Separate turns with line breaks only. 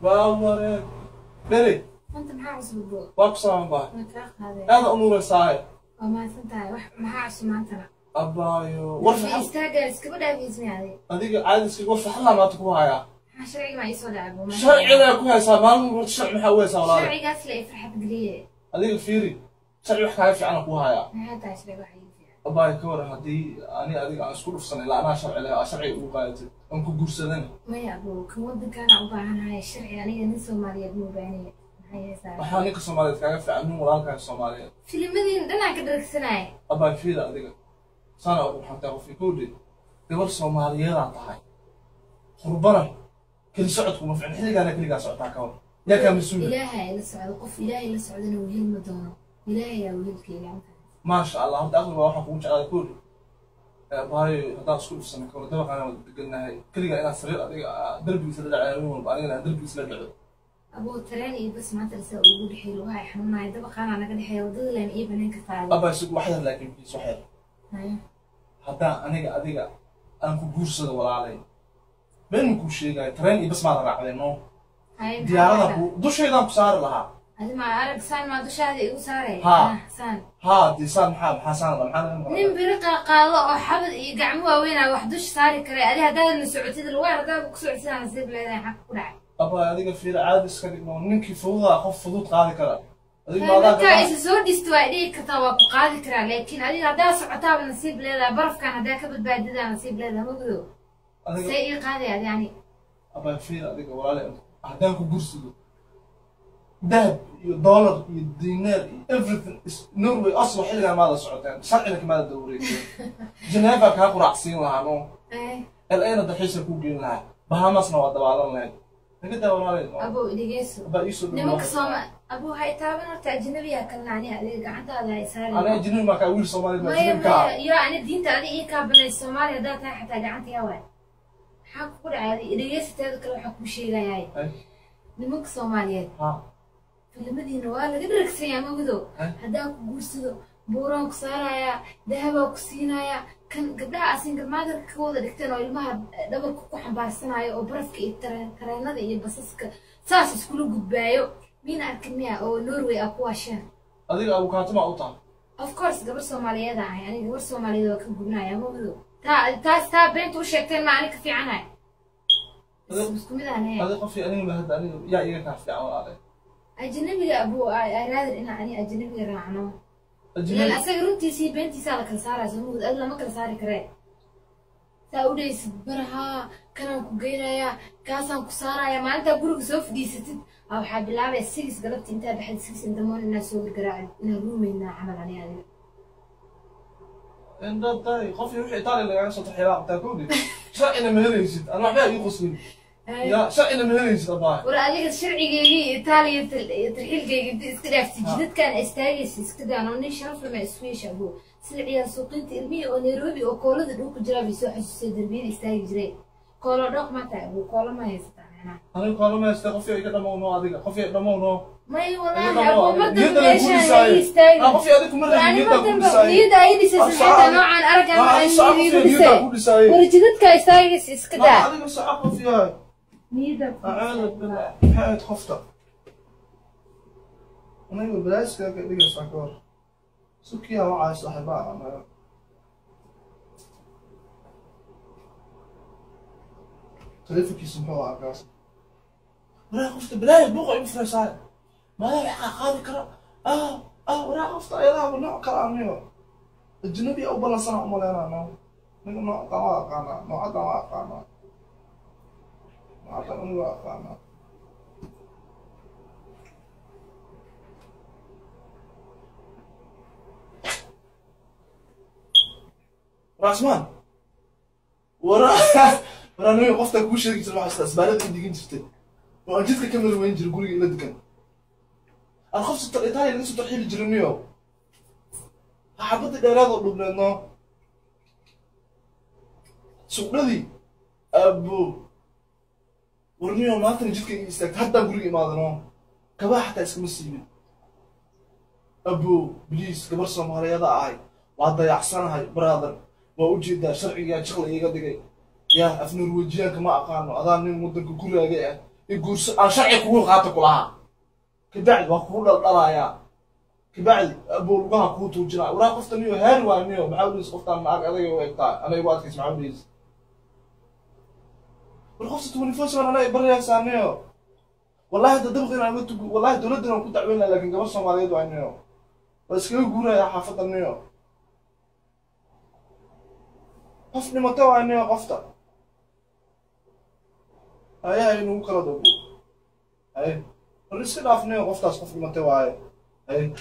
Waa dhere.
Maanta maxaa cusub bro?
Waa ku salaaman baay.
Waan kaa qaaday.
Aada u nuuraysaaye.
Waa mahadsan tahay. Wax maxaa cusub maantana?
Abaayo, war
Ma
farxad
istaagaa iskaba dhaafaysa adi.
Adiga caadi iska war farxad maanta ku hayaa.
Maxaa sharciga maa iisoo dhacay bro?
Sharcigaa ku haysaa maalin horta, sharci maxaa u haysaa walaale?
Sharcigaas la i farxad geliye.
Adiga fiiri, sharci wax kaaga fiican ku hayaa.
Maxaa tahay sharciga wax ii fiican?
Abaayo, ka waran haddii ani adiga aan isku dhufsan ilaa anaa sharci leh, sharciga ugu qaadatay aan ku guursadana?
Maya bro, kan wadankaana u baahanahay sharci, aniga nin Soomaaliyeed ma u baahanaya. Maxay haysaa?
Waxaa ninka Soomaaliyeed kaaga fiican nin walaalkaaga Soomaaliyeed.
Filimadiin dhanaan ka dharagsanaya.
Abaayo fiiri, adiga saana ugu xantaa qofkii kowdhe, gabar Soomaaliyeedaa tahay, qurbana keli socodku ma ficin, xilligaana keligaa socotaa, ka war yaa kaa mas-uula?
Ilaahay la socdo, qof Ilaahay la socdana wehel ma doono. Ilaahay yaa wehelkayga intaas.
Maasha Allah, horta aqliga waxaa kugu jeclaa kowdhe. Abaayo, haddaan isku dhufsano ka war, dabaqaana wada degannahay, keligaa inaad sariir adiga darbigiisa la dhaco, habeen walba anigana aan darbigiisa la dhaco.
Abuu, tareen iyo bas maanta lasaa ugu dhexeey, lugaha ay xanuunaya, dabaqaana naga dhexeeya, wadada leen ii banaan kartaa adiga.
Abaayo sig wax yar, laakiin please wax yar.
Haya.
Haddaan aniga adiga aan ku guursado walaalay, been ma kuu sheegayo, tareen iyo bas maada raacday no.
Haya, maxaa
diyaaradan
rabtaa?
Ku dushaydaan ku saari lahaa.
Adi ma arag saan maa dushaada igu saaray?
Haa.
Ah, saan.
Haa dee saan, maxaa saan la maxaa laga maqlaa?
Nin biri qaaqaado oo xabad iyo gacmo waaweynaa wax dusha saari karay, adi haddaadna socotid lugaha haddaad ku socotid nasiib leedahay, xaq ku dhacay.
Abaa adiga fiira, caadi iska dhigno, ninkii fududaa qof fudud qaadi kara, adiga maadaa
Markaa isa soo dhisto waa dhihi kartaa waa ku qaadi karaa, laakiin adiga haddaa socotaaba nasiib leedahay, barafkan haddaa ka badbaadidaa nasiib leedahay, magdo
adiga
see ii qaaday adi ani?
Abaa fiira, adiga walaale, haddaan ku gursado dahab iyo dollar iyo diinaar iyo everything is Norway, Oslo, xilligaa maada socoteen, sharcina kamaada dawreyseen, Geneva kaa quraacsiin lahaa no, LA-na dalxiisa kuu geyn lahaa, Bahamasna waa dabaalan lahayd, naga daa walaalay no.
Abow, dhegeyso.
Abaa iisoo dhow.
Nimanka Sooma abow ha itaaban horta, ajnabiyaa kalena ani adiga gacantaada ha isaarin.
Aniga ajnabi maa kaa? Wiil Soomaaliyeed maa
maya
ajnabi kaa?
Maya yo, ani diinta adi ii kaa banay, Soomaaliya haddaa tahay xataa gacanta yaa waay, maxaa kugu dhacay adi? Dhegeyso, teeda kale waxaa kuu sheegayaay,
Ay.
nimanka Soomaaliyeed
ha
filimadiina waa laga dharagsanyaa magdo.
Ay.
Haddaa ku guursado buuraan ku saarayaa, dahabaa ku siinayaa, kan gabdhaha asingalmaadarka ka wada dhigteen oo ilmaha dhabarka ku xambaarsanayo oo barafka iyo tareenada iyo basaska saas iskula gudbaayo, miina arkin miya oo Norway ah ku waasheen?
Adiga abukaato maa u tahay?
Of course, gabar Soomaaliyeed ahay aniga, gabar Soomaaliyeed waa ka gubnaya magdo, taa taas taa beenta u sheegteen ma ani ka fiicanahay? Isku mid aan ahay.
Adiga qofkii aniga ma hadda aniga yaa iga kaa fiican walaalay?
Ajnabiga abuu, raadir inaan ani ajnabiga raacno ilan
ajnabi
asaga runtiisii beentiisaa la kala saaraya soo mugud, adi lama kala saari karee, saa u dhaysid barahaa kanaan ku geynayaa, kaasaan ku saaraya, maalintaa guriga soo fadhiisatid aa waxaa bilaabaya 6 galabta intaa baxid, 6 in the morning inaa soo gargaraacid, inaa ruumeynaa camal ani adiga.
Indhaday, qofkii wixii Itaaliya lagaaga soo taxeelaa qabtaa kowdhi, sharcina ma helaysid, ana waxba ii qoslin ya, sharcina ma helaysid abaa.
War adiga sharcigeygii Itaaliya tarxiilkeyga inta iska dhaaftay, jidadkaan istaagaysa iska daan oo nin sharaf lama isku yeesha abuu, sida ciyaar suuqinta ilmihii oo Nairobi oo koolada dhul ku jiraa bay soo xasuusay, darbiyada istaagi jiray, koolo dhooq ma tahay abuu? Koolo ma haysataa macnaha?
Aniga koolo ma haysta, qofkii iga dhamow no, adiga qofkii dhamow no.
May walaahi
Iga dhamow
abuu, mar
adiga.
dambe
Niyadda ku
meeshaan ha
dhisaayo.
ii istaagin.
Ah, qofkii adiga kuma
War
rabin,
ani
niyaddaa
mar
ku
dambe
dhisaayo.
Niyadda ay dhisaysa maxay noocaan araggaan
Ah,
aan
soco
niyada
qofkii
dhisay.
niyaddaa ku dhisaayo.
War jidadka istaagaysa iska daa.
Ah, adiga soco qof yahay.
Niyadda ku
acuudu billah, maxay ahayd qofta aniga balaaska ka dhigaysaa ka hor sukiyaa wacay saaxiibaa anaga taleefonkiisa muxuu ahaa kaas? Waraa qofta balaaya buuqa igu furaysaa, maadaa wax qaadi kara? Ah ah, waraa qofta ayadaaba nooc kale anigo ajnabi u balansana umaleynaa no, aniga noocan waa aqaanaa, noocadan waa aqaanaa, noocadan aniga waa aqaanaa. Rasmaan, wara waraa aniga qofta kuu sheegi jirta waxaa asbaalada ii dhigan jirtay oo aan jidka ka mari weyn jiray guriga ila degan, aan qof soo Itaaliya laga soo tarxiili jiray niyo, xabadii dheeraad oo dhubneed no, suqdhadii abo, war niyo maantana jidka ii istaagtay, haddaan guriga imaadano kabaa xataa iskama siibin. Abo please, gabar Soomaaliyeeda ahay, waa dayacsanahay brother, waa ujeedaa sharcigaa jiqla iiga dhigay yaa, af Norwejiyaanka ma aqaano, adaa nin wadanka guraaga ah I guurso, aan sharci kugu qaato kulahaa. Kabacdi waa kugu dhaldhalayaa, kabacdi abowlugaha kuu tuujinaa. Waraa qofta niyo heeri waay niyo, maxaa udhihis qoftaan naag adaga u egtaa, anaga igu adkays, maxaa udhihis? War qofta 24/7 anaa i baryaysaa niyo. Wallahi hadda dabaq inaan uga tugu, wallahi dowladdan waan ku dacweyn lahaa, laakiin gabar Soomaaliyeed waa niyo, waa iskaga guurayaa xaafadda niyo. Qof dhimata waa niyo qofta. Haye, haye, nagu kala dabo. Haye, war iska dhaaf niyo qoftaas, qof dhimata waaye. Haye.